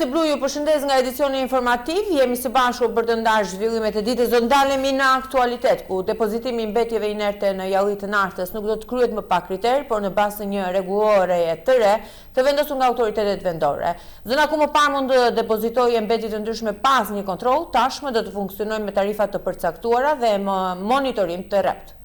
Oreste Blu ju përshëndes nga edicioni informativ. Jemi së bashku për të ndarë zhvillimet e ditës. Do të ndalemi në aktualitet, ku depozitimi i mbetjeve inerte në Jalli të Nartës nuk do të kryhet më pa kriter, por në bazë të një rregulloreje të re të vendosur nga autoritetet vendore. Zona ku më parë mund të depozitoje mbetje të ndryshme pa asnjë kontroll, tashmë do të funksionojë me tarifa të përcaktuara dhe me monitorim të rreptë.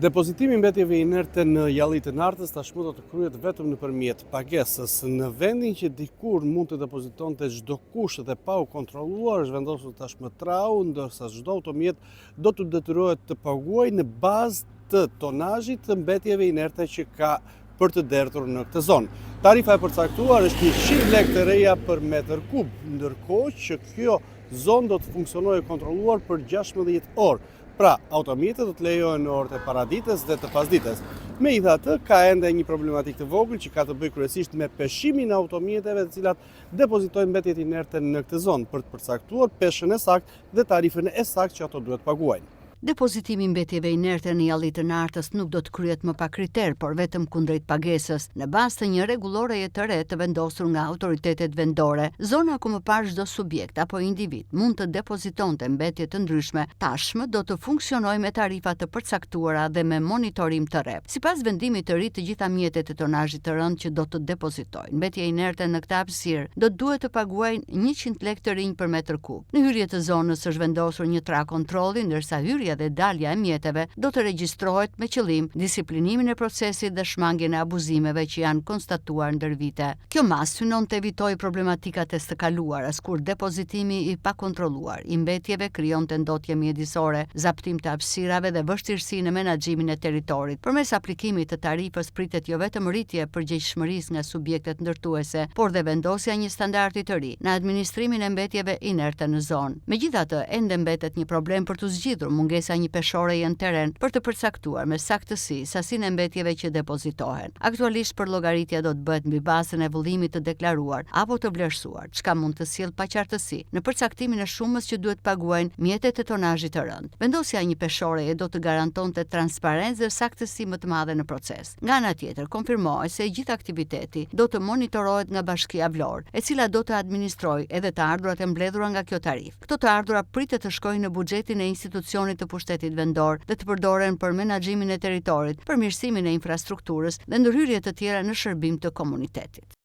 Depozitimi i mbetjeve inerte në Jalli të Nartës tashmë do të kryhet vetëm nëpërmjet pagesës. Në vendin që dikur mund të depozitonte çdokush dhe pa u kontrolluar, është vendosur tashmë trau, ndërsa çdo automjet do të detyrohet të paguajë në bazë të tonazhit të mbetjeve inerte që ka për të derdhur në këtë zonë. Tarifa e përcaktuar është 100 lekë të reja për metër kub, ndërkohë që kjo zonë do të funksionojë e kontrolluar për 16 orë. Pra, automjetet do të lejohen në orët e paradites dhe të pasdites. Megjithatë, ka ende një problematikë të vogël që ka të bëjë kryesisht me peshimin e automjeteve të cilat depozitojnë mbetjet inerte në këtë zonë për të përcaktuar peshën e saktë dhe tarifën e saktë që ato duhet të paguajnë. Depozitimi i mbetjeve inerte në Jalli të Nartës nuk do të kryhet më pa kriter, por vetëm kundrejt pagesës, në bazë të një rregulloreje të re të vendosur nga autoritetet vendore. Zona ku më parë çdo subjekt apo individ mund të depozitonte mbetje të ndryshme, tashmë do të funksionojë me tarifa të përcaktuara dhe me monitorim të rreptë. Sipas vendimit të ri të gjitha mjetet e tonazhit të rëndë që do të depozitojnë mbetje inerte në këtë hapësirë do të duhet të paguajnë 100 lekë të rinj për metër kub. Në hyrje të zonës është vendosur një tra kontrolli, ndërsa hyrja dhe dalja e mjeteve do të regjistrohet me qëllim disiplinimin e procesit dhe shmangien e abuzimeve që janë konstatuar ndër vite. Kjo masë synon të evitojë problematikat e së kaluarës, kur depozitimi i pakontrolluar i mbetjeve krijonte ndotje mjedisore, zaptim të hapësirave dhe vështirësi në menaxhimin e territorit. Përmes aplikimit të tarifës pritet jo vetëm rritje e përgjegjshmërisë nga subjektet ndërtuese, por dhe vendosja e një standardi të ri në administrimin e mbetjeve inerte në zonë. Megjithatë, ende mbetet një problem për t'u zgjidhur mungesa e një peshoreje në terren për të përcaktuar me saktësi sasinë e mbetjeve që depozitohen. Aktualisht përllogaritja do të bëhet mbi bazën e vëllimit të deklaruar apo të vlerësuar, çka mund të sjellë paqartësi në përcaktimin e shumës që duhet të paguajnë mjetet e tonazhit të rëndë. Vendosja e një peshoreje do të garantonte transparencë dhe saktësi më të madhe në proces. Nga ana tjetër, konfirmohet se i gjithë aktiviteti do të monitorohet nga Bashkia Vlorë, e cila do të administrojë edhe të ardhurat e mbledhura nga kjo tarifë. Këto të ardhura pritet të shkojnë në buxhetin e institucionit të pushtetit vendor dhe të përdoren për menaxhimin e territorit, përmirësimin e infrastrukturës dhe ndërhyrje të tjera në shërbim të komunitetit.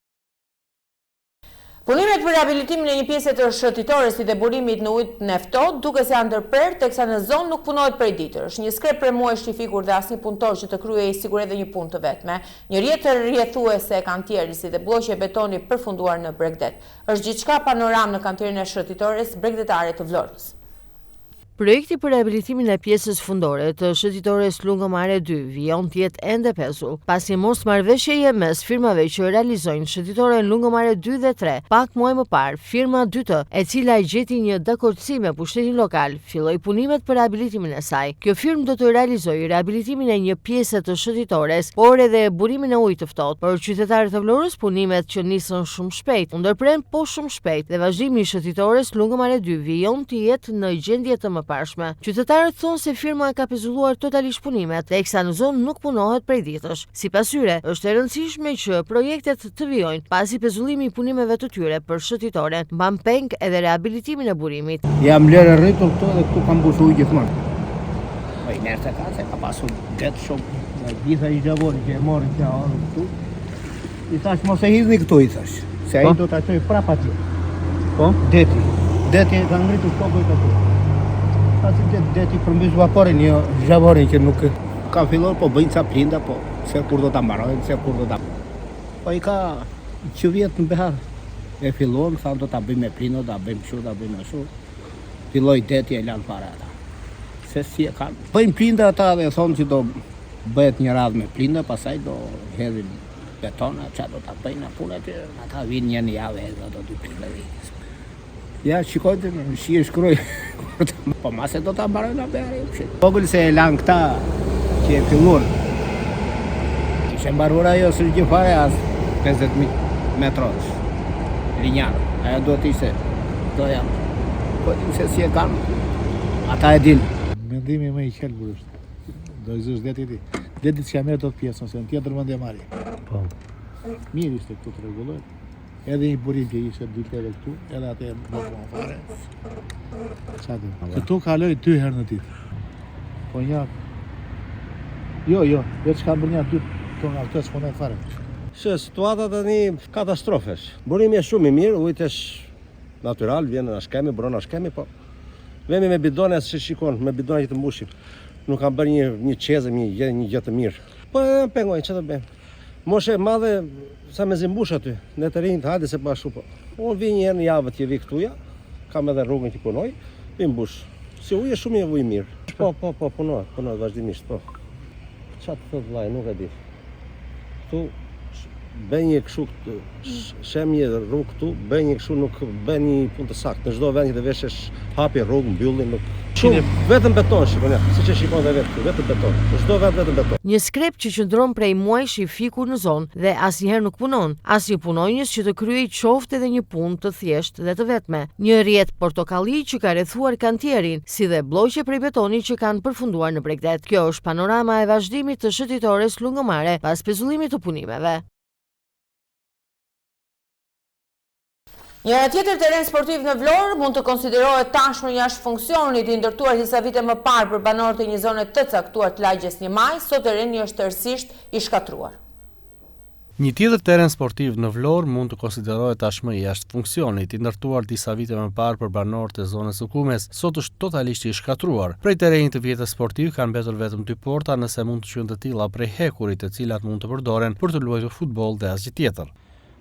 Punimet për rehabilitimin e një pjese të shëtitores si dhe burimit në ujin e ftohtë duket se janë ndërprerë teksa në zonë nuk punohet prej ditësh. Një skrep prej muajsh i fikur dhe asnjë punëtor që të kryejë sikur edhe një punë të vetme. Një rrjetë rrethuese e kantierit si dhe blloqe betoni përfunduar në bregdet. Është gjithçka panoramë në kantierin e shëtitores bregdetare të Vlorës. Projekti për rehabilitimin e pjesës fundore të shëtitores Lungomare 2 vijon të jetë ende pezull, pas një mosmarrëveshjeje mes firmave që realizojnë shëtitoren Lungomare 2 dhe 3. Pak muaj më parë, firma 2T, e cila gjeti një dakordësi me pushtetin lokal, filloi punimet për rehabilitimin e saj. Kjo firmë do të realizojë rehabilitimin e një pjese të shëtitores, por edhe burimin e ujit të ftohtë. Për qytetarët e Vlorës, punimet që nisën shumë shpejt, u ndërprenë po shumë shpejt dhe vazhdimi i shëtitores Lungomare 2 vijon të jetë në gjendje të mëparshme. Qytetarët thonë se firma ka pezulluar totalisht punimet, teksa në zonë nuk punohet prej ditësh. Sipas tyre, është e rëndësishme që projektet të vijojnë, pasi pezullimi i punimeve të tyre për shëtitoren mban peng edhe rehabilitimin e burimit. Jam lërë e rritur këtu dhe këtu kam mbushur ujë gjithmonë. Po inerte ka se ka pasur det shumë. Nga gjitha i zhavori që e morën që ardhur këtu. I thash mos e hidhni këtu i thash, se ai po? do ta çojë prapë atje. Po? Deti. Deti e ka ngritur kokën aty. Pasi det, deti përmbys vaporin, jo zhavorin që nuk ka filluar, po bëjnë ca plinda, po se kur do ta mbarojnë, se kur do ta Po i ka që vjet në behar. E filluam, thanë do ta bëjmë me plinda, do ta bëjmë kështu, do ta bëjmë ashtu. Filloi deti e lanë fare ata. Se si e kanë. Bëjnë plinda ata dhe thonë që do bëhet një radhë me plinda, pastaj do hedhin betona, ça do ta bëjnë atë punë aty, ata vinë një në javë hedhin ato dy plinda dhe ikin. Ja, shikoj të në shi e shkruaj. Po mase do ta mbarojnë atë behari. Vogël se e lanë këta që e filluan. Kishe mbaruar ajo s'është gjë fare as 50.000 metro linjar. Ajo duhet ishte doja. Po di se si e kanë. Ata e din. Mendimi më i qelbur është. Do i zësh deti ti. Deti s'ia merr dot pjesën, se në tjetër vend e marri. Po. Mirë ishte këtu të rregullohet. Edhe një burim që ishte dilte edhe këtu, edhe atë e bllokuan fare. Ça të? Këtu kaloj dy herë në ditë. Po një Jo, jo, veç kam bërë një dy këto nga këto s'punojnë fare. Se situata tani katastrofë është. Burimi është shumë i mirë, uji është natyral, vjen nga shkemi, buron nga shkemi, po vemi me bidone si shikon, me bidone që të mbushim. Nuk kanë bërë një një çezëm, një gjë, një gjë të mirë. Po e pengojnë, ç'të bëjmë? Moshë e madhe sa mezi mbush aty. Ne të rinjtë hajde se po ashtu po. Unë vi një herë në javë që vi këtu ja. Kam edhe rrugën që punoj, vi mbush. Si ujë është shumë ujë i mirë. Po, po, po, punohet, punohet vazhdimisht, po. Ça të thotë vllai, nuk e di. Këtu bën një kështu shem një rrugë këtu, bën një kështu nuk bën një punë të saktë. Në çdo vend që të vesh është hapi rrugë, mbyllin, nuk shumë vetëm beton shikon, ja, siç e shikon dhe vetë këtu, vetëm beton. Në çdo vend vetëm beton. Një skrep që qëndron prej muajsh i fikur në zonë dhe asnjëherë nuk punon, asnjë punonjës që të kryejë qoftë edhe një punë të thjeshtë dhe të vetme. Një rrjetë portokalli që ka rrethuar kantierin, si dhe blloqe prej betoni që kanë përfunduar në bregdet. Kjo është panorama e vazhdimit të shëtitores Lungomare pas pezullimit të punimeve. Një tjetër terren sportiv në Vlorë mund të konsiderohet tashmë jashtë funksionit, i ndërtuar disa vite më parë për banorët e një zone të caktuar të lagjes një maj, sot terreni është tërësisht i shkatërruar. Një tjetër terren sportiv në Vlorë mund të konsiderohet tashmë jashtë funksionit, i ndërtuar disa vite më parë për banorët e zonës së Kumes, sot është totalisht i shkatërruar. Prej terrenit të vjetër sportiv kanë mbetur vetëm dy porta, nëse mund të quhen të tilla prej hekuri, të cilat mund të përdoren për të luajtur futboll dhe asgjë tjetër.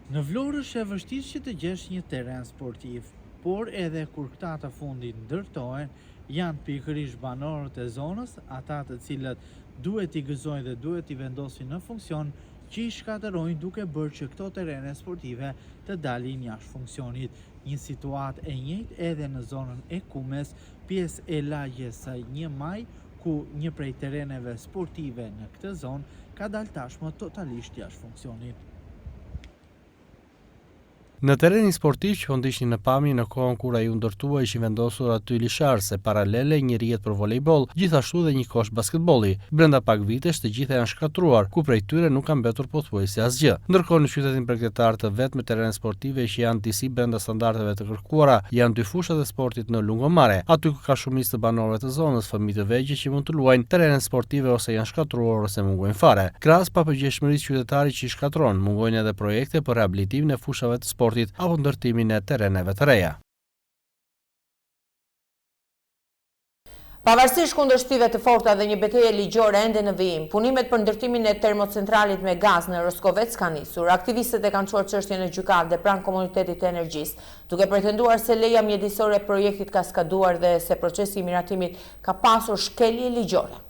Në Vlorë është e vështirë që të gjesh një terren sportiv, por edhe kur këta të fundit ndërtohen, janë pikërisht banorët e zonës, ata të cilët duhet t'i gëzojnë dhe duhet t'i vendosin në funksion, që i shkatërrojnë duke bërë që këto terrene sportive të dalin jashtë funksionit. Një situatë e njëjtë edhe në zonën e Kumes, pjesë e lagjes së një maj, ku një prej terreneve sportive në këtë zonë ka dalë tashmë totalisht jashtë funksionit. Në terrenin sportiv që po ndiqni në pamje në kohën kur ai u ndërtua ishin vendosur aty lisharëse, paralele, një rrjetë për volejboll, gjithashtu dhe një kosh basketbolli. Brenda pak vitesh të gjitha janë shkatërruar, ku prej tyre nuk ka mbetur pothuajse asgjë. Ndërkohë në qytetin bregdetar të vetmet terrene sportive që janë disi brenda standardeve të kërkuara janë dy fushat e sportit në Lungomare, aty ku ka shumicë të banorëve të zonës, fëmijë të vegjël që mund të luajnë, terrenet sportive ose janë shkatërruar ose mungojnë fare. Krahas papërgjegjshmërisë së qytetarit që i shkatërron, mungojnë edhe projekte për rehabilitimin e fushave të sportit apo ndërtimin e terreneve të reja. Pavarësisht kundërshtive të forta dhe një beteje ligjore ende në vijim, punimet për ndërtimin e termocentralit me gaz në Roskovec kanë nisur. Aktivistët e kanë çuar çështjen në gjykatë dhe pranë Komunitetit të Energjisë, duke pretenduar se leja mjedisore e projektit ka skaduar dhe se procesi i miratimit ka pasur shkelje ligjore.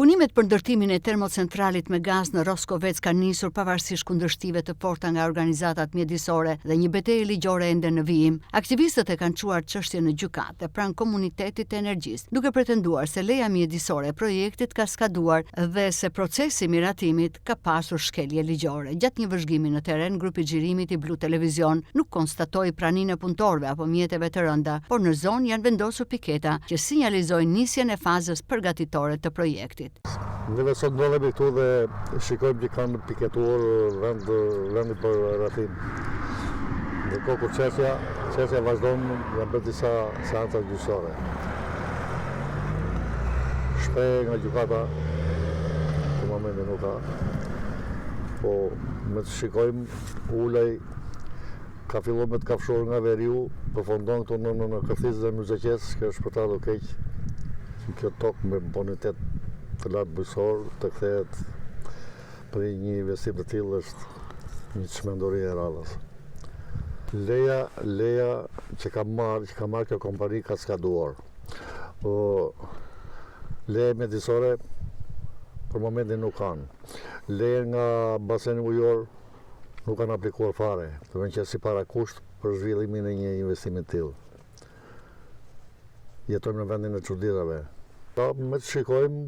Punimet për ndërtimin e termocentralit me gaz në Roskovec kanë nisur pavarësisht kundërshtive të forta nga organizatat mjedisore dhe një beteje ligjore ende në vijim. Aktivistët e kanë çuar çështjen në gjykatë dhe pranë Komunitetit të Energjisë, duke pretenduar se leja mjedisore e projektit ka skaduar dhe se procesi i miratimit ka pasur shkelje ligjore. Gjatë një vëzhgimi në terren, grupi i xhirimit i Blu Television nuk konstatoi praninë e punëtorëve apo mjeteve të rënda, por në zonë janë vendosur piketa që sinjalizojnë nisjen e fazës përgatitore të projektit. Neve sot ndodhemi këtu dhe shikojmë që kanë piketuar vend vendin për rrethim. Ndërkohë kur çështja, çështja vazhdon, janë bërë disa seanca gjyqësore. Shprehje nga gjykata për momentin nuk ka. Po me të shikojmë Ulaj ka filluar me të kafshuar nga veriu, përfundon këtu në në, në Kërthicë dhe Myzeqesë, që është për të ardhur keq. Që kjo tokë me bonitet të lartë bujqësor të kthehet për një investim të tillë është një çmenduri e radhës. Leja, leja që ka marrë, që ka marrë kjo kompani ka skaduar. Po leje mjedisore për momentin nuk kanë. Leje nga baseni ujor nuk kanë aplikuar fare, domethënë që si parakusht për zhvillimin e një investimi të tillë. Jetojmë në vendin e çudirave. Po, me të shikojmë,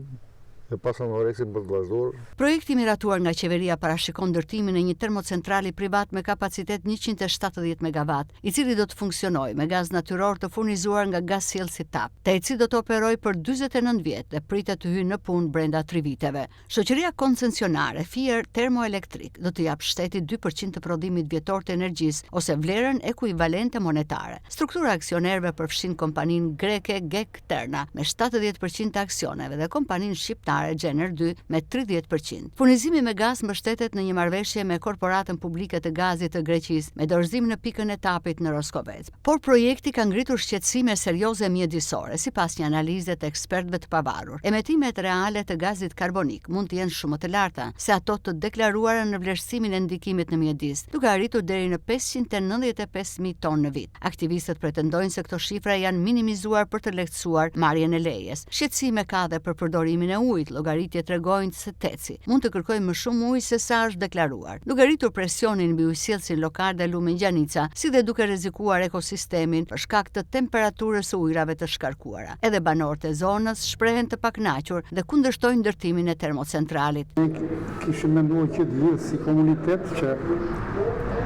E pasëm oreksin për të vazhduar. Projekti i miratuar nga qeveria parashikon ndërtimin e një termocentrali privat me kapacitet 170 megavat, i cili do të funksionojë me gaz natyror të furnizuar nga gazsjellësi TAP. TEC-i do të operojë për 49 vjet dhe pritet të hyjë në punë brenda tri viteve. Shoqëria koncensionare Fier Termoelektrik do t'i japë shtetit 2% të prodhimit vjetor të energjisë ose vlerën ekuivalente monetare. Struktura e aksionerëve përfshin kompaninë greke GEK Terna me 70% të aksioneve dhe kompaninë shqiptare Gener 2 me 30%. Furnizimi me gaz mbështetet në një marrëveshje me Korporatën Publike të Gazit të Greqisë me dorëzim në pikën e TAP-it në Roskovec. Por projekti ka ngritur shqetësime serioze mjedisore, sipas një analize të ekspertëve të pavarur. Emetimet reale të gazit karbonik mund të jenë shumë më të larta se ato të deklaruara në vlerësimin e ndikimit në mjedis, duke arritur deri në 595.000 tonë në vit. Aktivistët pretendojnë se këto shifra janë minimizuar për të lehtësuar marrjen e lejes. Shqetësime ka dhe për përdorimin e ujit, llogaritjet tregojnë se TEC-i mund të kërkojë më shumë ujë se sa është deklaruar, duke rritur presionin mbi ujësjellësin lokal dhe lumin Gjanica, si dhe duke rrezikuar ekosistemin për shkak të temperaturës së ujërave të shkarkuara. Edhe banorët e zonës shprehen të pakënaqur dhe kundërshtojnë ndërtimin e termocentralit. Ne kishim menduar që të gjithë si komunitet që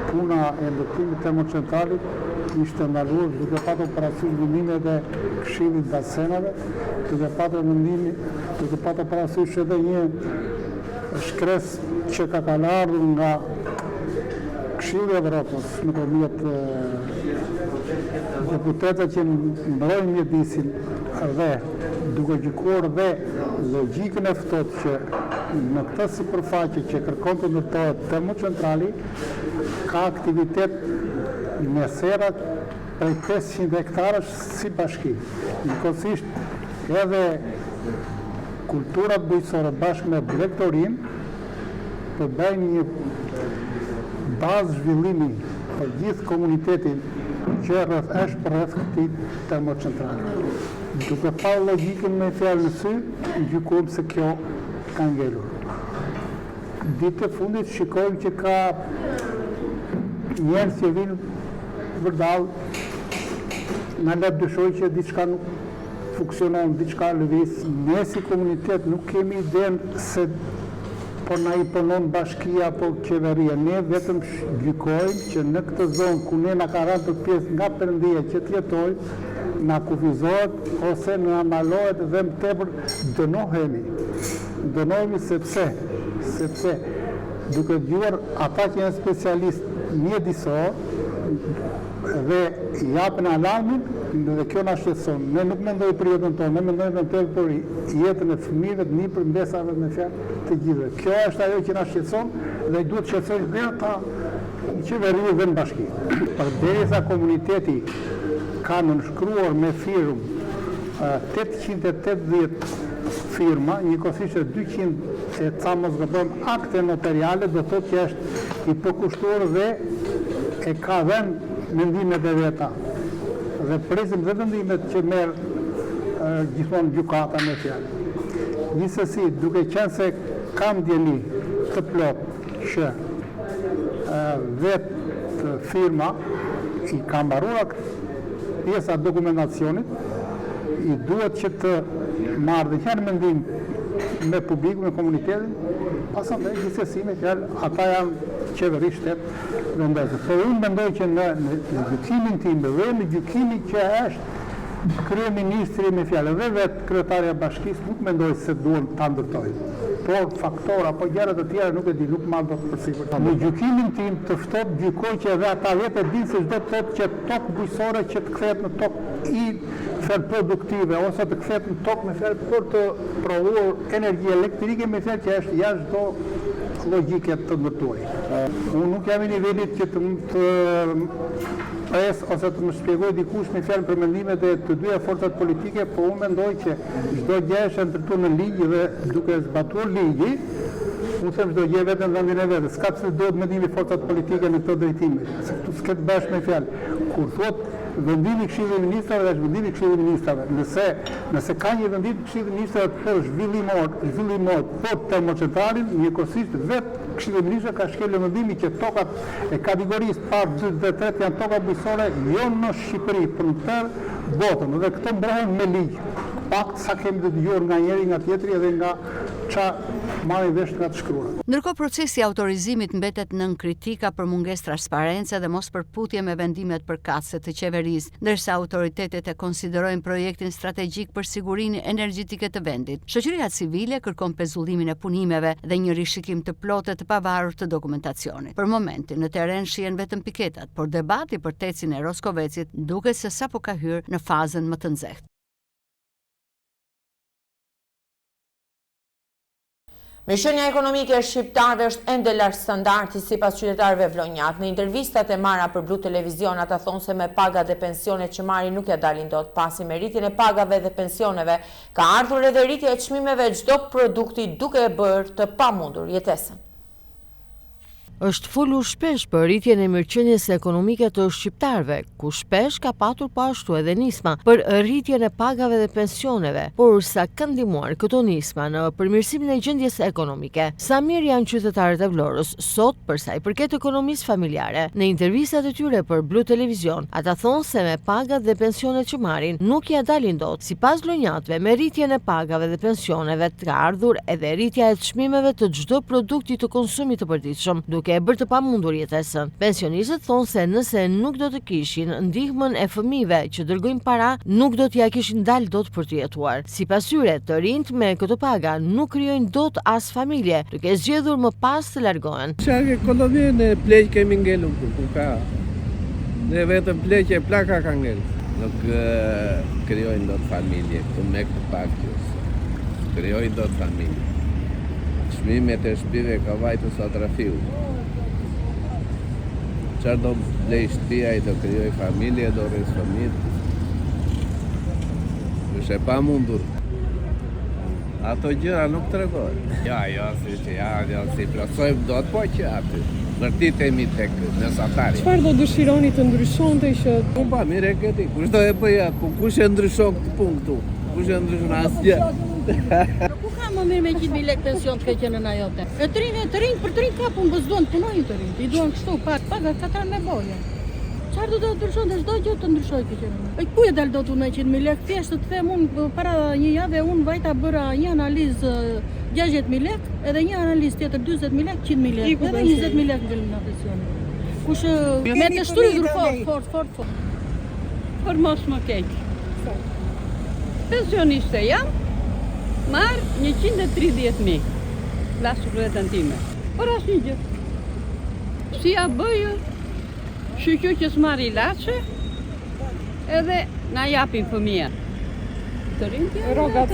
puna e ndërtimit të termocentralit ishte ndaluar duke patur parasysh vendimet e Këshillit të Baseneve, duke patur vendimin, duke patur parasysh edhe një shkresë që ka kanë ardhur nga Këshilli i Evropës nëpërmjet deputetëve që mbrojnë mjedisin dhe duke gjykuar dhe logjikën e ftohtë që në këtë sipërfaqe që kërkon të ndërtohet termocentrali ka aktivitet me serrat prej 500 hektarësh si bashki. Njëkohësisht edhe kulturat bujqësore bashkë me blegtorinë përbëjnë një bazë zhvillimi për gjithë komunitetin që rreth është përreth këtij termocentrali. Duke parë logjikën me fjalë në sy, gjykojmë se kjo ka ngelur. Ditët e fundit shikojmë që ka njerëz që vijnë vërdallë, na lë të dyshojmë që diçka nuk funksionon, diçka lëviz. Ne si komunitet nuk kemi idenë se po na imponon bashkia apo qeveria. Ne vetëm gjykojmë që në këtë zonë ku ne na ka rënë për pjesë nga Perëndia që të jetojmë, na kufizohet ose na ndalohet dhe më tepër dënohemi. Dënohemi sepse sepse duke dëgjuar ata që janë specialistë mjedisorë dhe japin alarmin dhe kjo na shqetëson. Ne nuk mendojmë për jetën tonë, ne mendojmë më tepër për jetën e fëmijëve, të nipër, mbesave me fjalë të gjithëve. Kjo është ajo që na shqetëson dhe duhet të shqetësojë dhe ata në qeveri dhe në bashki. Përderisa komuniteti ka nënshkruar me firmë 880 firma, njëkohësisht e 200 e ca mos gabojmë akte noteriale, do thotë që është i përkushtuar dhe e ka dhënë mendimet e veta. Dhe presim dhe vendimet që merr gjithmonë gjykata me fjalë. Gjithsesi, duke qenë se kam dijeni të plotë që vetë firma i ka mbaruar pjesa e dokumentacionit, i duhet që të marrë dhe njëherë mendim me publikun, me komunitetin, pasandaj gjithsesi me fjalë, ata janë qeveri shtet vendosin. Por unë mendoj që në, në, në gjykimin tim dhe në gjykimin që është kryeministri me fjalë dhe vetë kryetarja e bashkisë nuk mendoj se duan ta ndërtojnë. Por faktor apo gjëra të tjera nuk e di, nuk marr dot përsipër. Në gjykimin tim të ftohtë gjykoj që edhe ata vetë e dinë se ç'do të thotë që tokë bujqësore që të kthehet në tokë i fjalë produktive ose të kthehet në tokë me fjalë për të prodhuar energji elektrike me fjalë që është jashtë çdo logjike të ndërtuarit. Unë nuk jam i nivelit që të të pres ose të më shpjegojë dikush me fjalë për mendimet e të dyja forcat politike, po unë mendoj që çdo gjë është e ndërtuar në ligj dhe duke zbatuar ligji, unë them çdo gjë vetëm në vendin e vet. S'ka pse duhet mendimi i forcat politike në këtë drejtim, se këtu s'ke të bësh me fjalë. Kur thuhet vendimi i Këshillit të Ministrave, është vendimi i Këshillit të Ministrave. Nëse nëse ka një vendim të Këshillit të Ministrave për zhvillimor, zhvillimor për termocentralin, njëkohësisht vetë Këshilli i Ministrave ka shkelur vendimin që tokat e kategorisë parë, dytë dhe tretë janë toka bujqësore jo në Shqipëri, por në tërë botën dhe këto mbrohen me ligj. Pak sa kemi të dëgjuar nga njëri nga tjetri edhe nga. Ça marrin vesh nga të shkruarat. Ndërkohë procesi i autorizimit mbetet nën kritika për mungesë transparence dhe mospërputhje me vendimet përkatëse të qeverisë, ndërsa autoritetet e konsiderojnë projektin strategjik për sigurinë energjetike të vendit. Shoqëria civile kërkon pezullimin e punimeve dhe një rishikim të plotë e të pavarur të dokumentacionit. Për momentin, në terren shihen vetëm piketat, por debati për TEC-in e Roskovecit duket se sapo ka hyrë në fazën më të nxehtë. Mirëqenia ekonomike e shqiptarëve është ende lart standardit sipas qytetarëve vlonjatë. Në intervistat e marra për Blu Televizion, ata thonë se me pagat dhe pensionet që marrin nuk ia dalin dot, pasi me rritjen e pagave dhe pensioneve ka ardhur edhe rritja e çmimeve e çdo produkti duke e bërë të pamundur jetesën. Është folur shpesh për rritjen e mirëqenies ekonomike të shqiptarëve, ku shpesh ka patur po ashtu edhe nisma për rritjen e pagave dhe pensioneve, por sa kanë ndihmuar këto nisma në përmirësimin e gjendjes ekonomike? Sa mirë janë qytetarët e Vlorës sot për sa i përket ekonomisë familjare? Në intervistat e tyre për Blu Televizion, ata thonë se me pagat dhe pensionet që marrin nuk ia dalin dot. Sipas vlonjatëve, me rritjen e pagave dhe pensioneve, Ka ardhur edhe rritja e çmimeve të çdo produkti të konsumit të përditshëm, duke e bërë të pamundur jetesën. Pensionistët thonë se nëse nuk do të kishin ndihmën e fëmijëve që dërgojnë para, nuk do t'ia kishin dalë dot për të jetuar. Sipas tyre, të rinjtë me këto paga nuk krijojnë dot as familje, duke zgjedhur më pas të largohen. Çfarë ekonomie ne pleq kemi ngelur këtu, ku ka ne vetëm pleq e plaka ka ngel. Nuk krijojnë dot familje këtu me këtë pagë që krijojnë dot familje. Çmimet e shtëpive ka vajtur sa trafiku. Çfarë do blej shtëpi ai do krijoj familje, do rris fëmijët. Është e pamundur. Ato gjëra nuk tregojnë. Jo, jo, si që ja, jo, s'i plotësojmë dot, po që aty. Vërtitemi tek mesatarja. Çfarë do dëshironi të ndryshonte që... Po pa, mirë e ke ti, kush do e bëjë atë punë, kush e ndryshon këtë punë këtu? Kush e ndryshon asgjë? Ku ka më mirë me 100.000 lekë pension të ke qenë nëna jote? E të rinj, të rinj, për të rinj ka punë, po s'duan të punojnë të rinj. I duan kështu, pak, paga, katran me boje. Çfarë do të ndryshonte, çdo gjë të ndryshojë kjo qeveri. E ku e dal dot unë me 100.000 lekë? Thjesht të them unë para një jave unë vajta bëra një analizë 60.000 lekë, edhe një analizë tjetër 40.000 lekë, 100.000 lekë, edhe 20.000 lekë ngel nga pensioni. Kush me të shtrydhur fort, fort, fort, fort. Për mos më keq. Pensioniste jam, marr 130.000. Flas për veten time. Për asnjë gjë. Si ja bëj, Shyqyr që s'marr ilaçe, edhe na japin fëmija. Të rinjtë janë Rrogat.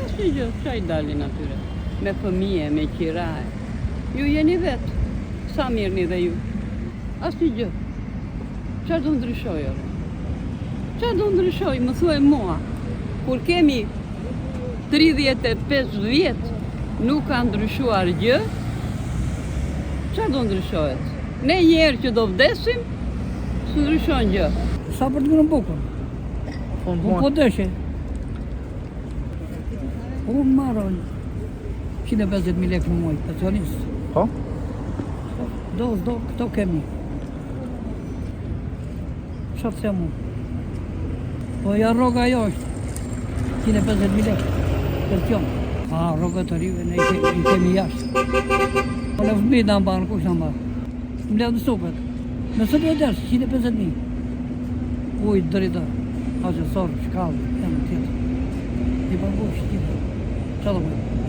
Asnjë gjë, ça i dalin atyre? Me fëmije, me qira. Ju jeni vetë. Sa merrni dhe ju? Asnjë gjë. Çfarë do ndryshojë, ore? Çfarë do ndryshojë, më thuaj mua? Kur kemi 35 vjet nuk ka ndryshuar gjë, çfarë do ndryshohet? Ne një herë që do vdesim, s'ndryshon gjë. Sa për të ngrënë bukën? Po, po deshe. Unë marr 150.000 lekë në muaj, pensionist. Po? po? Do, do, këto kemi. Ça të them unë? Po ja rroga ajo është 150.000 lekë pension. A, rroga të rinjve, ne i kemi jashtë. Po në fëmijët na mbanë, kush na mbanë? Mbledh në supet. Në supet e dërës, 150.000. Ujë, drita, ascensor, shkallë, e në tjetër. I pagush, tjetër. Ça do bëjmë?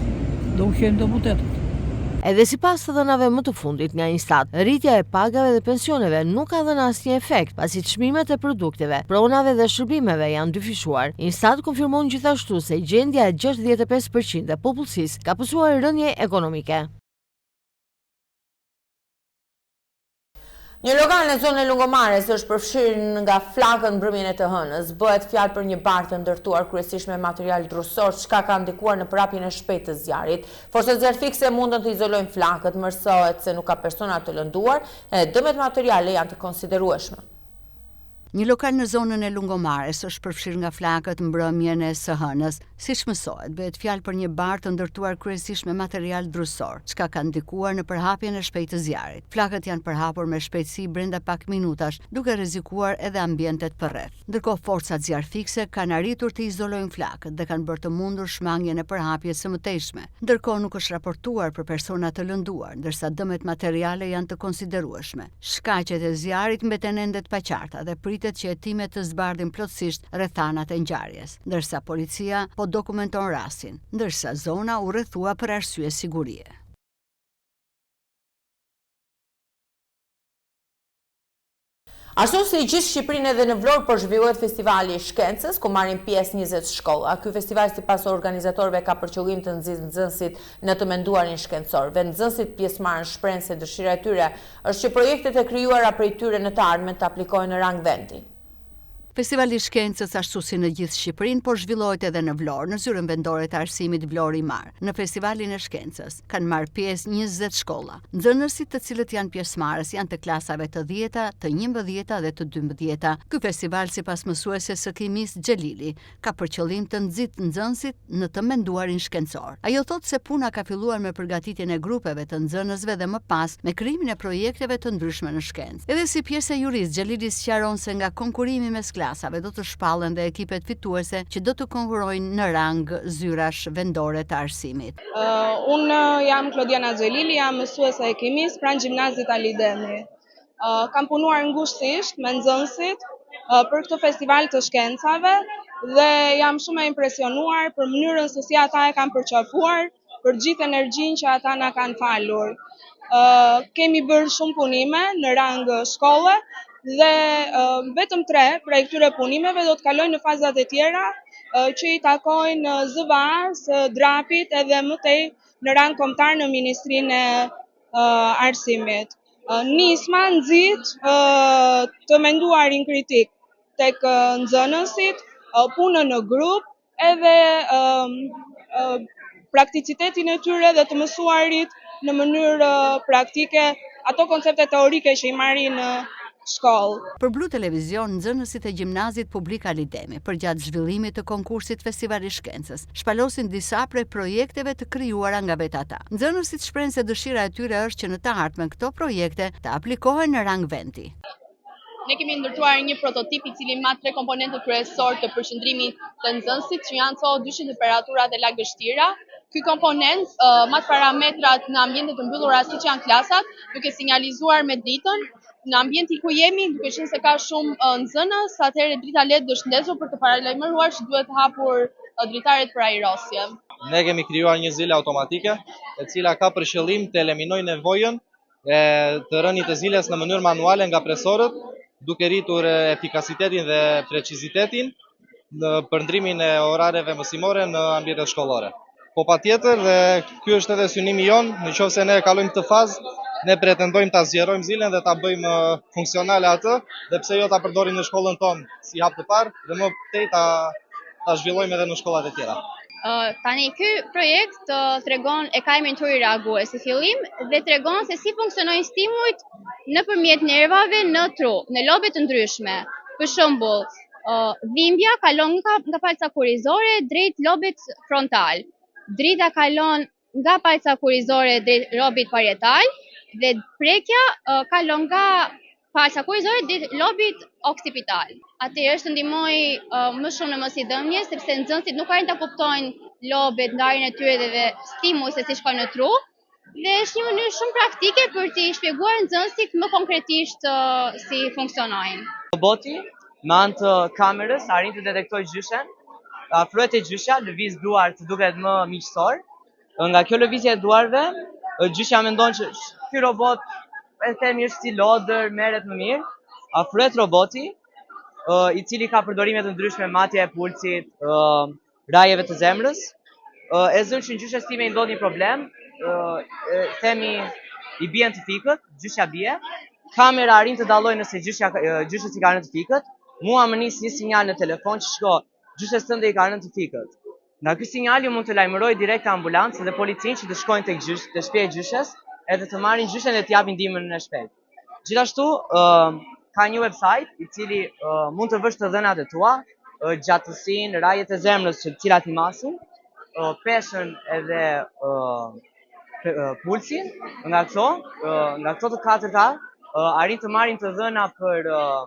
Do ushqejmë deputetët. Edhe sipas të dhënave më të fundit nga INSTAT, rritja e pagave dhe pensioneve nuk ka dhënë asnjë efekt, pasi çmimet e produkteve, pronave dhe shërbimeve janë dyfishuar. INSTAT konfirmon gjithashtu se gjendja e 65 për qind e popullsisë ka pësuar rënie ekonomike. Një lokal në zonën e Lungomares është përfshirë nga flakët mbrëmjen e të hënës. Bëhet fjalë për një bar të ndërtuar kryesisht me material drusor, çka ka ndikuar në përhapjen e shpejtë të zjarrit. Forcat zjarrfikëse mundën të izolojnë flakët, mësohet se nuk ka persona të lënduar, e dëmet materiale janë të konsiderueshme. Një lokal në zonën e Lungomares është përfshirë nga flakët mbrëmjen e së hënës. Siç mësohet, bëhet fjalë për një bar të ndërtuar kryesisht me material drusor, çka ka ndikuar në përhapjen e shpejtë të zjarrit. Flakët janë përhapur me shpejtësi brenda pak minutash, duke rrezikuar edhe ambientet përreth. Ndërkohë, forcat zjarrfikëse kanë arritur të izolojnë flakët dhe kanë bërë të mundur shmangien e përhapjes së mëtejshme. Ndërkohë nuk është raportuar për persona të lënduar, ndërsa dëmet materiale janë të konsiderueshme. Shkaqet e zjarrit mbeten ende të paqarta dhe pritet që hetimet të zbardhin plotësisht rrethanat e ngjarjes, ndërsa policia po dokumenton rastin, ndërsa zona u rrethua për arsye sigurie. Ashtu si gjithë Shqipërinë edhe në Vlorë po zhvillohet Festivali i Shkencës, ku marrin pjesë 20 shkolla. Ky festival sipas organizatorëve ka për qëllim të nxisë nxënësit në të menduarin shkencor. Vetë nxënësit pjesëmarrës shprehen se dëshira e tyre është që projektet e krijuara prej tyre në të ardhmen të aplikohen në rang vendi. Festivali i Shkencës ashtu si në gjithë Shqipërinë po zhvillohet edhe në Vlorë, në Zyrën Vendore të Arsimit Vlorë Himarë. Në Festivalin e Shkencës kanë marrë pjesë 20 shkolla. Nxënësit të cilët janë pjesëmarrës janë të klasave të dhjeta, të njëmbëdhjeta dhe të dymbëdhjeta. Ky festival sipas mësueses së kimisë Xhelili, ka për qëllim të nxitë nxënësit në të menduarin shkencor. Ajo thotë se puna ka filluar me përgatitjen e grupeve të nxënësve dhe më pas me krijimin e projekteve të ndryshme në shkencë. Edhe si pjesë e jurisë, Xhelili sqaron se nga konkurrimi mes klasave do të shpallen dhe ekipet fituese që do të konkurrojnë në rang zyrash vendore të arsimit. Unë jam Klodiana Xhelili, jam mësuese e kimisë pranë gjimnazit Ali Demi. Kam punuar ngushtësisht me nxënësit për këtë festival të shkencave dhe jam shumë e impresionuar për mënyrën se si ata e kanë përqafuar, për gjithë energjinë që ata na kanë falur. Kemi bërë shumë punime në rang shkolle dhe vetëm tre prej këtyre punimeve do të kalojnë në fazat e tjera që i takojnë ZVA-së, DRAP-it edhe më tej në rang kombëtar në Ministrinë e Arsimit. Nisma nxit të menduarin kritik tek nxënësit, punën në grup, edhe prakticitetin e tyre dhe të mësuarit në mënyrë praktike ato koncepte teorike që i marrin në shkollë. Për Blu Televizion, nxënësit e Gjimnazit Publik Ali Demi, përgjatë zhvillimit të konkursit Festivali i Shkencës, shpalosin disa prej projekteve të krijuara nga vetë ata. Nxënësit shprehen se dëshira e tyre është që në të ardhmen këto projekte të aplikohen në rang vendi. Ne kemi ndërtuar një prototip i cili mat tre komponentët kryesorë të përqendrimit të nxënësit, që janë CO2, temperatura dhe lagështira. Ky komponent uh, mat parametrat në ambiente të mbyllura siç janë klasat, duke sinjalizuar me dritën në ambientin ku jemi, duke qenë se ka shumë uh, nxënës, atëherë drita LED është ndezur për të paralajmëruar që duhet hapur uh, dritaret për ajrosje. Ne kemi krijuar një zile automatike, e cila ka për qëllim të eliminojë nevojën e të rënit të ziles në mënyrë manuale nga presorët, duke rritur efikasitetin dhe precizitetin në përndrimin e orareve mësimore në ambientet shkollore. Po patjetër dhe ky është edhe synimi jonë, në qoftë se ne e kalojmë këtë fazë, ne pretendojmë ta zgjerojmë zilen dhe ta bëjmë funksionale atë dhe pse jo ta përdorim në shkollën tonë si hap të parë dhe më tej ta ta zhvillojmë edhe në shkollat e tjera. Tani ky projekt tregon e ka emrin truri reagues si fillim dhe tregon se si funksionojnë stimujt nëpërmjet nervave në tru, në lobe të ndryshme. Për shembull, dhimbja kalon nga, nga palca kurrizore drejt lobit frontal. Drita kalon nga palca kurrizore drejt lobit parietal dhe prekja kalon nga palca kurrizore drejt lobit oksipital. Atëherë është të ndihmojë uh, më shumë në mësimdhënie sepse nxënësit nuk arrijnë ta kuptojnë lobet, ndarjen e tyre dhe stimujt se si shkojnë në tru. Dhe është një mënyrë shumë praktike për t'i shpjeguar nxënësit më konkretisht uh, si funksionojnë. Roboti me anë të kamerës arrin të detektojë gjyshen, afrohet te gjyshja, lëviz duart të duket më miqësor, Nga kjo lëvizje e duarve, gjyshja mendon që ky robot e themi është si lodër, merret më mirë. Afrohet roboti, i cili ka përdorime të ndryshme, matja e pulsit, rrahjeve të zemrës. E zëmë që gjyshes time i ndodh një problem, themi i bien të fikët, gjyshja bie. Kamera arrin të dallojë nëse gjyshja gjyshes i ka rënë të fikët. Mua më nis një sinjal në telefon që shiko, gjyshes tënde i ka rënë të fikët. Nga ky sinjal unë mund të lajmëroj direkt ambulancën dhe policinë që të shkojnë tek gjysh, te shtëpia e gjyshes, edhe të marrin gjyshen dhe të japin ndihmën e shpejtë. Gjithashtu, ë uh, Ka një website i cili uh, mund të vësh të dhënat e tua, uh, gjatësinë, rrahjet e zemrës që të cilat i masin, uh, peshën edhe uh, pulsin, nga këto, uh, nga këto të katërta, uh, arrin të marrin të dhëna për uh,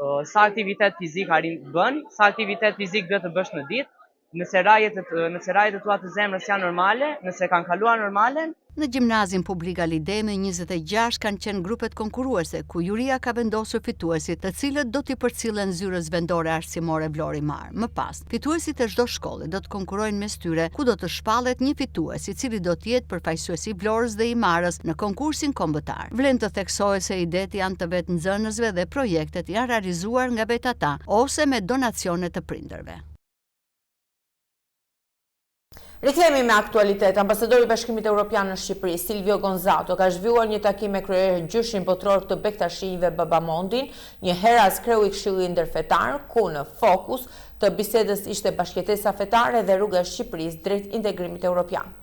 uh, sa aktivitet fizik arrin të bën, sa aktivitet fizik duhet të bësh në ditë, Nëse rrahjet nëse rrahjet e tua të zemrës janë normale, nëse kanë kaluar normalen. Në gjimnazin publik Ali Demi, 26 kanë qenë grupet konkurruese, ku juria ka vendosur fituesit, të cilët do t'i përcillen Zyrës Vendore Arsimore Vlorë Himarë. Më pas, fituesit e çdo shkolle do të konkurrojnë mes tyre, ku do të shpallet një fitues, i cili do të jetë përfaqësues i Vlorës dhe Himarës në konkursin kombëtar. Vlen të theksohet se idetë janë të vetë nxënësve dhe projektet janë realizuar nga vetë ata ose me donacione të prindërve. Rikthehemi me aktualitet. Ambasadori i Bashkimit Evropian në Shqipëri, Silvio Gonzato, ka zhvilluar një takim me kryegjyshin botëror të Bektashinjve Baba Mondin, njëherazi kreu i Këshillit Ndërfetar, ku në fokus të bisedës ishte bashkëjetesa fetare dhe rruga e Shqipërisë drejt integrimit evropian.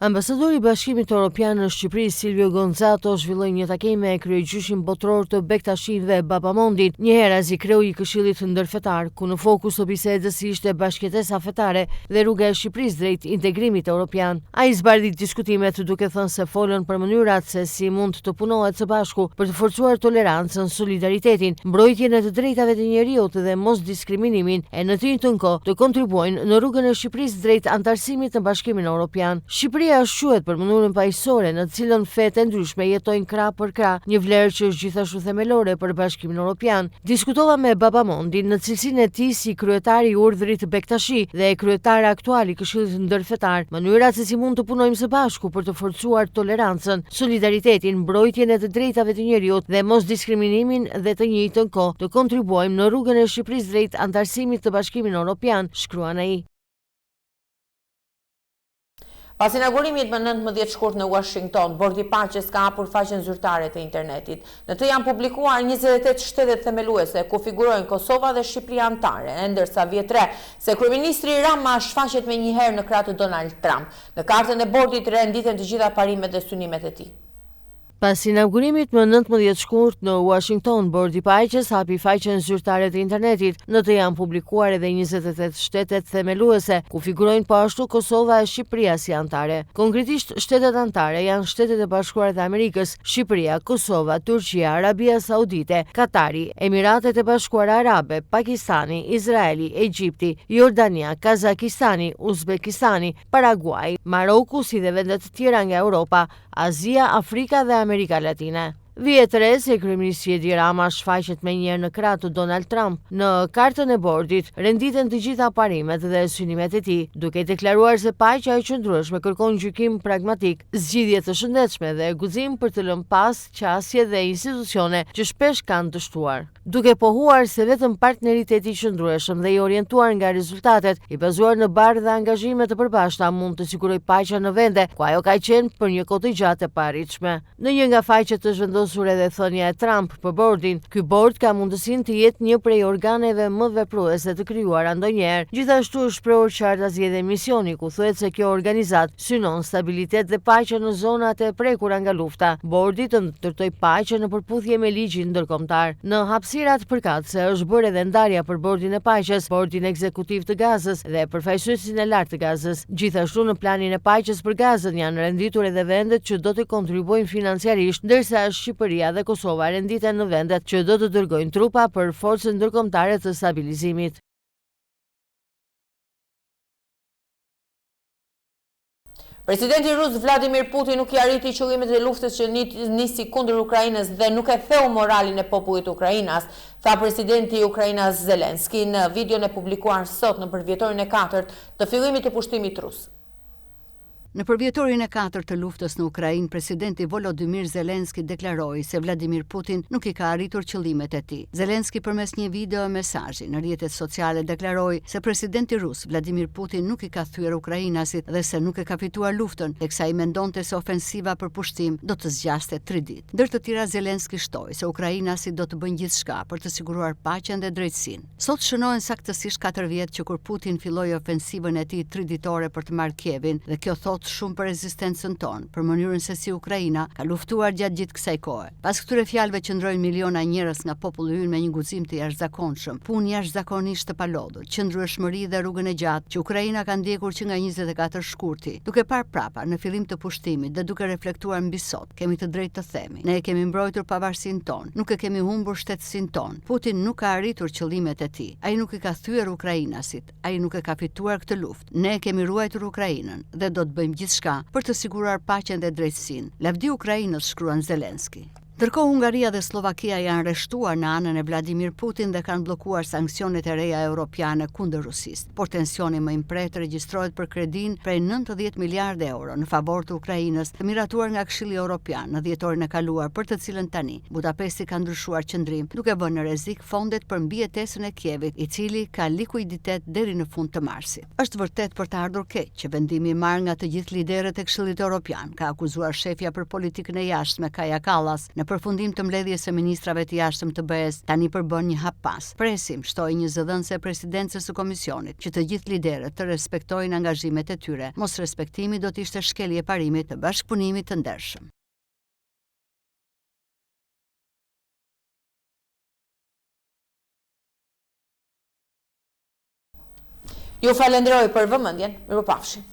Ambasadori i Bashkimit Europian në Shqipëri, Silvio Gonzato, zhvilloi një takim me kryegjyshin botëror të Bektashinjve, Baba Mondin, njëherazi kreu i Këshillit Ndërfetar, ku në fokus të bisedës ishte bashkëjetesa fetare dhe rruga e Shqipërisë drejt integrimit europian. Ai zbardhi diskutimet duke thënë se folën për mënyrat se si mund të punohet së bashku për të forcuar tolerancën, solidaritetin, mbrojtjen e të drejtave të njeriut dhe mosdiskriminimin e në të njëjtën kohë të kontribuojnë në rrugën e Shqipërisë drejt anëtarësimit në Bashkimin Europian. Shqipëria shquhet për mënyrën paqësore në të cilën fetë e ndryshme jetojnë krah për krah, një vlerë që është gjithashtu themelore për Bashkimin Europian. Diskutova me Baba Mondin në cilësinë e tij si kryetar i Urdhrit Bektashi dhe kryetar aktual i Këshillit Ndërfetar, mënyrat se si mund të punojmë së bashku për të forcuar tolerancën, solidaritetin, mbrojtjen e të drejtave të njeriut dhe mosdiskriminimin dhe të njëjtën kohë të kontribuojmë në rrugën e Shqipërisë drejt anëtarësimit të Bashkimin Europian, shkruan ai. Pas inaugurimit më 19 shkurt në Washington, Bordi i Paqes ka hapur faqen zyrtare të internetit. Në të janë publikuar 28 shtetet themeluese, ku figurojnë Kosova dhe Shqipëria anëtare, e ndërsa vihet re se kryeministri Rama shfaqet menjëherë në krah të Donald Trump. Në kartën e bordit renditen të gjitha parimet dhe synimet e tij. Pas inaugurimit më 19 shkurt në Uashington, Bordi i Paqes hapi faqen zyrtare të internetit. Në të janë publikuar edhe 28 shtetet themeluese, ku figurojnë po ashtu Kosova e Shqipëria si anëtare. Konkretisht, shtetet anëtare janë Shtetet e Bashkuara të Amerikës, Shqipëria, Kosova, Turqia, Arabia Saudite, Katari, Emiratet e Bashkuara Arabe, Pakistani, Izraeli, Egjipti, Jordania, Kazakistani, Uzbekistani, Paraguai, Maroku si dhe vende të tjera nga Europa, Azia, Afrika dhe Amerika Latine. Vihet re se kryeministri Edi Rama shfaqet menjëherë në krah të Donald Trump. Në kartën e bordit renditen të gjitha parimet dhe synimet e tij, duke deklaruar se paqja e qëndrueshme kërkon gjykim pragmatik, zgjidhje të shëndetshme dhe guxim për të lënë pas qasje dhe institucione që shpesh kanë dështuar. Duke pohuar se vetëm partneriteti i qëndrueshëm dhe i orientuar nga rezultatet, i bazuar në barrë dhe angazhime të përbashkëta mund të sigurojë paqen në vende ku ajo ka qenë për një kohë të gjatë e paarritshme. Në një nga faqet është vendosur edhe thënia e Trump për bordin, Ky bord ka mundësinë të jetë një prej organeve më vepruese të krijuara ndonjëherë. Gjithashtu është shprehur qartazi edhe misioni, ku thuhet se kjo organizatë synon stabilitet dhe paqe në zonat e prekura nga lufta. Bordi të ndërtojë paqe në përputhje me ligjin ndërkombëtar. Në hapësirat përkatëse është bërë edhe ndarja për Bordin e Paqes, Bordin Ekzekutiv të Gazës dhe Përfaqësuesin e Lartë të Gazës. Gjithashtu në planin e paqes për Gazën janë renditur edhe vendet që do të kontribuojnë financiarisht, ndërsa Shqipëria dhe Kosova renditen në vendet që do të dërgojnë trupa për Forcën Ndërkombëtare të Stabilizimit. Presidenti rus Vladimir Putin nuk i arriti qëllimet e luftës që nisi kundër Ukrainës dhe nuk e theu moralin e popullit ukrainas, tha presidenti ukrainas Zelensky në videon e publikuar sot në përvjetorin e katërt të fillimit të pushtimit rus. Në përvjetorin e katërt të luftës në Ukrainë, presidenti Volodymyr Zelensky deklaroi se Vladimir Putin nuk i ka arritur qëllimet e tij. Zelensky përmes një video mesazhi në rrjetet sociale deklaroi se presidenti rus Vladimir Putin nuk i ka thyer ukrainasit dhe se nuk e ka fituar luftën, teksa ai mendonte se ofensiva për pushtim do të zgjaste tri ditë. Ndër të tjera Zelensky shtoi se ukrainasit do të bëjnë gjithçka për të siguruar paqen dhe drejtësinë. Sot shënohen saktësisht katër vjet që kur Putin filloi ofensivën e tij triditore për të marrë Kievin dhe kjo thotë. thotë shumë për rezistencën tonë, për mënyrën se si Ukraina ka luftuar gjatë gjithë kësaj kohe. Pas këtyre fjalëve qëndrojnë miliona njerëz nga populli ynë me një guxim të jashtëzakonshëm, punë jashtëzakonisht të palodhur, qëndrueshmëri dhe rrugën e gjatë që Ukraina ka ndjekur që nga 24 shkurti. Duke parë prapa, në fillim të pushtimit dhe duke reflektuar mbi sot, kemi të drejtë të themi, ne e kemi mbrojtur pavarësinë tonë, nuk e kemi humbur shtetësinë tonë. Putin nuk ka arritur qëllimet e tij. Ai nuk i ka thyer ukrainasit, ai nuk e ka fituar këtë luftë. Ne e kemi ruajtur Ukrainën dhe do të bëjmë gjithçka për të siguruar paqen dhe drejtësinë. Lavdi Ukrainës, shkruan Zelensky. Ndërkohë Hungaria dhe Sllovakia janë rreshtuar në anën e Vladimir Putin dhe kanë bllokuar sanksionet e reja europiane kundër Rusisë. Por tensioni më i mprehtë regjistrohet për kredinë prej 90 miliardë euro në favor të Ukrainës, të miratuar nga Këshilli Europian në dhjetorin e kaluar, për të cilën tani Budapesti ka ndryshuar qëndrim, duke vënë në rrezik fondet për mbijetesën e Kievit, i cili ka likuiditet deri në fund të marsit. Është vërtet për të ardhur keq që vendimi i marrë nga të gjithë liderët e Këshillit Europian, ka akuzuar shefja për politikën e jashtme Kaja Kallas, në përfundim të mbledhjes së ministrave të jashtëm të BE-së, tani përbën një hap pas. Presim, shtoi një zëdhënëse e presidencës së Komisionit, që të gjithë liderët të respektojnë angazhimet e tyre. Mosrespektimi do të ishte shkelje e parimit të bashkëpunimit të ndershëm. Ju falenderoj për vëmendjen, mirupafshim.